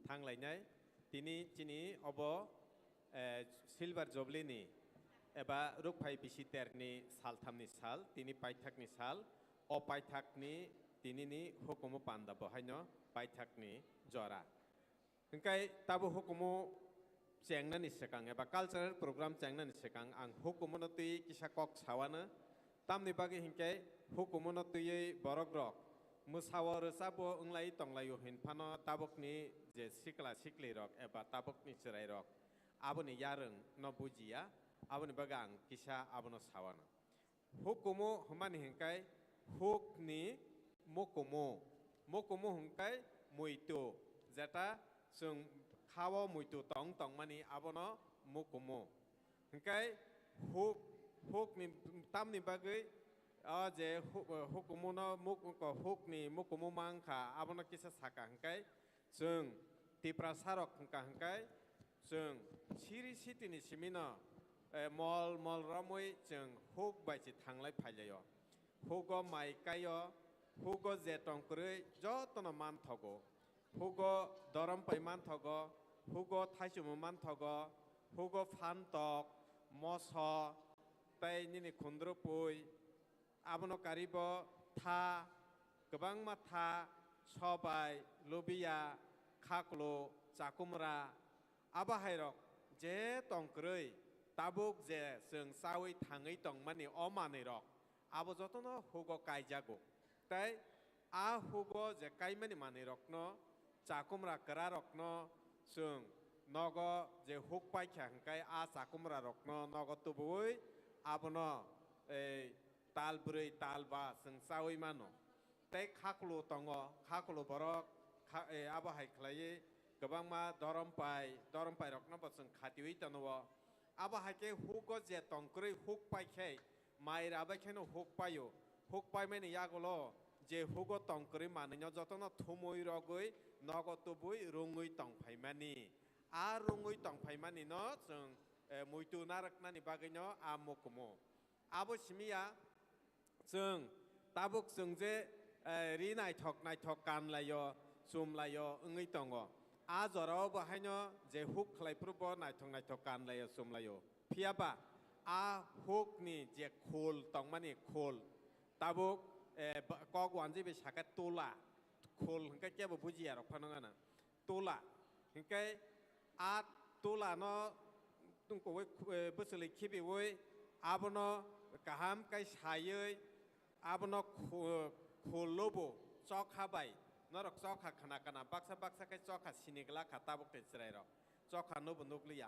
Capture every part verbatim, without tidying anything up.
thanglainai. Tini chini obo, eh, Silver Jubilee ni eba rukphai bisi terni salthamni sal, tini paithakni sal. O paithakni tinini hukumu panda bo haino paithakni jora. Hingkai tabuk hukumu chengnani swkang eba cultural program chengnani swkang ang hukumuno twi kisa kok sawano. Tamni bagwi hinkhe hukumuno twiwi borok rok mwsao rwchabo wnglai tonglaio hinphano tabukni je sikla sikli rok eba tabukni chwrai rok aboni yarwng no bujiya, aboni bagwi ang kisa abono sawano. Hukumu hwnmani hinkhe hukni mukumu. Mukumu hinkhe muitu, jeta chwng khao muitu tong tongmani abono mukumu. Hinkhe huk, hukni tamni bagwi o je hu-, hukumuno muk-, hukni mukumu mankha abono kisa saka hinkhe Chwng Tiprasa rok hwnkha hwnkhe chwng siri sitini simino, eh, mol mol romwi chwng huk bai se thanglai phailaio. Hugo mai kaio, hugo je tong kwrwi jotono manthogo. Hugo dorom pai manthogo, hugo thaichumu manthogo, hugo phantok, moso, tei nini khundrupui, Abono karibo tha, kwbangma tha, sobai, lubiya, khaklo, chakumra, abo hairok je tong kwrwi, tabuk je chwng chawi thangwi tongmani o manwirok, abo jotono hugo kaijago. Tei a hugo je kaimani manwirokno, chakumra kwrarokno chwng nogo je huk paikha hwnkhe a chakumrarokno nogo tubuwi abono, ei, tal brwi, tal ba chwng chawi mano. Tei khaklu tongo, khaklu borok kha-, e, abo hai khlaiwi kwbangma dorom pai, dorom pairokno bo chwng khatiwi tono. Abo hai khe hugo je tong kwrwi huk pai khe mai rabai kheno huk paio. Huk paimani yagulo je hugo tong kwrwi manwino jotono thumwi rogwi nogo tubui rwngwi tong phaimani. A rwngwi tong phaimanino chwng, e, muitu narwknani bagwino a mukumu. Abo simi ya, chwng tabuk chwng je, eh, ri naithok naithok kanlaio, chumlaio wngwi tongo. A jorao bo haino je huk khlai phuru bo naithok naithok kanlaio, chumlaio. Phiya ba a hukni je khul tongmani khul, tabuk, eh, ba-, kok wanjwi bai sakha tula, khul hwnkhe kebo bujiya rok phano gana. Tula. Hinkhe a tula no tungkogwi khu-, eh, bwchwlwi khibiwi abono kaham khe saywi abono khu-, khullobo chokha bai. Norok chokha khna khna baksa baksa khe chokha sini glak kha tabuk tei chwrairok. Chokha nobo nukliya.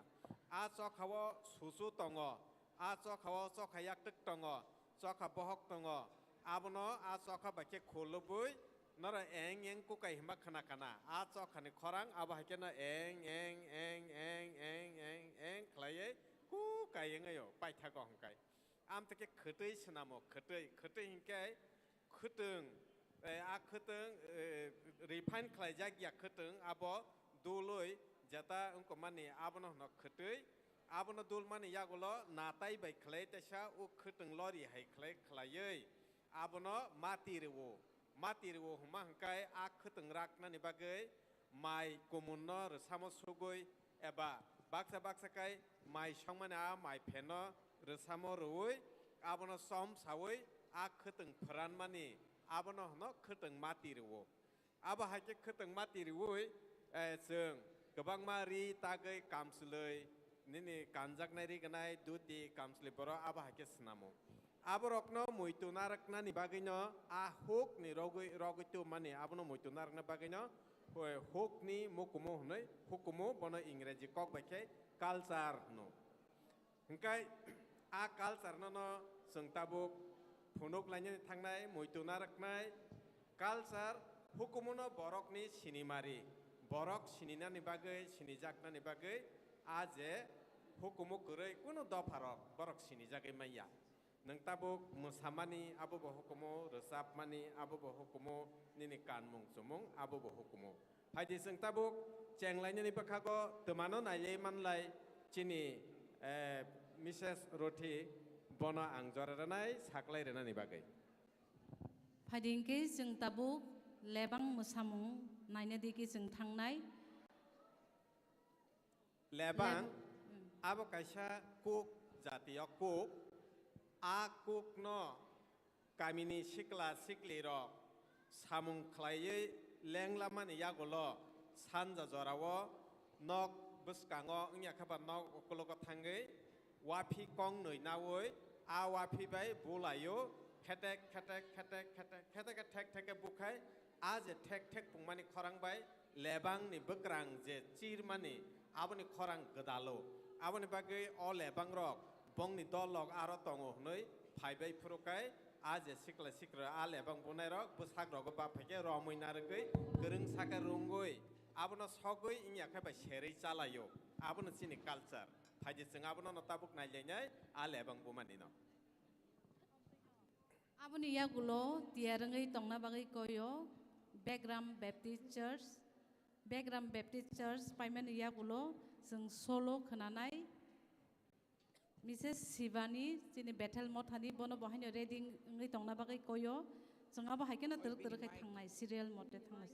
A chokha o susu tongo. A chokha o chokha yaktwk tongo, chokha bohok tongo. Abono a chokha bai khe khulubui noro eng eng kukai hima khna khna. A chokhani khorang abo hai kheno eng eng eng eng eng eng eng khlaiwi kukai wngwi o paithago hwnkhe. Amtwkhe khwtwi swnamo, khwtwi, khwtwi hinkhe khwtwng, eh, a khwtwng, eh, refine khlaijak ya khwtwng, abo dului jeta wngkokmani abono hwno khwtwi. Abono dulmani yagulo natai bai khlai teisa o khwtwng lori hai khlai khlaiwi abono mati rwo. Mati rwo hwnma hwnkhe a khwtwng raknani bagwi mai kumunno rwsamo sugwi eba baksa baksa khe mai songmani a mai phenno rwsamo rwui abono chom saui a khwtwng phwranmani abono hwno khwtwng mati rwo. Abo hai khe khwtwng mati rwui, eh, chwng kwbangma ri tagwi kamchlwi nini kanjaknai ri gwnai duti kamchlwi borok abo hai khe swnamo. Aborokno muitu narwknani bagwino a hukni rogwi, rogwi tubumani abono muitu narwkna bagwino, eh, hukni mukumu hwnwi hukumu, bono Ingreji kok bai khe culture hwno. Hwnkhe a culture no, no chwng tabuk phunuk lainani thangnai, muitu narwknai culture hukumuno borokni sinimari, borok sininani bagwi, sinijaknani bagwi a je hukumu kwrwi kunu dopharok borok sinijagwi manya. Nwng tabuk mwsamani, abo bo hukumu, rwchapmani, abo bo hukumu, nini kanmung chumung, abo bo hukumu. Phaidi chwng tabuk chenglainani bwkhago twmano nailai manlai chini, eh, Missus Roti, bono ang jora rwnai, saklai rwnani bagwi. Phaidi hinkhe chwng tabuk lebang mwsamung naina digi chwng thangnai. Lebang, Leb-, hmm. Abo kaisa kuk, jatiyo kuk. A kukno kamini sikla siklirok samung khlaiwi lenglamani yagulo sanja jorao nok bwskango wngya khe ba nok ukologo thangwi waphi kongnwi naui, a waphi bai bulaio, khetek khetek khetek khetek khetek khe thek thek khe bukhai, a je thek thek pungmani khorang bai lebangni bwkrang je chirmani aboni khorang gwdalo. Aboni bagwi o lebangrok bongni dol rok aro tongo hwnwi phaibai phuru kai a je sikla sikra a lebang bunai rok bwsak rogo baphaikhe romwi narwgwi kwrwng saka rwngwi abono sogwi wngya khe bai serwi chalaio. Abono chini culture. Phaidi chwng abono no tabuk nailainai a lebang bumani no. Aboni yagulo tiyar wngwi tongna bagwi koyo Begram Baptist Church. Begram Baptist Church paimani yagulo chwng solo khwnanai Missus Sibani chini Bethel mothani bono bo haino ready wngwi tongna bagwi koyo. Chwng abo hai kheno twrwk twrwk khai thangnai serial mote thangnai.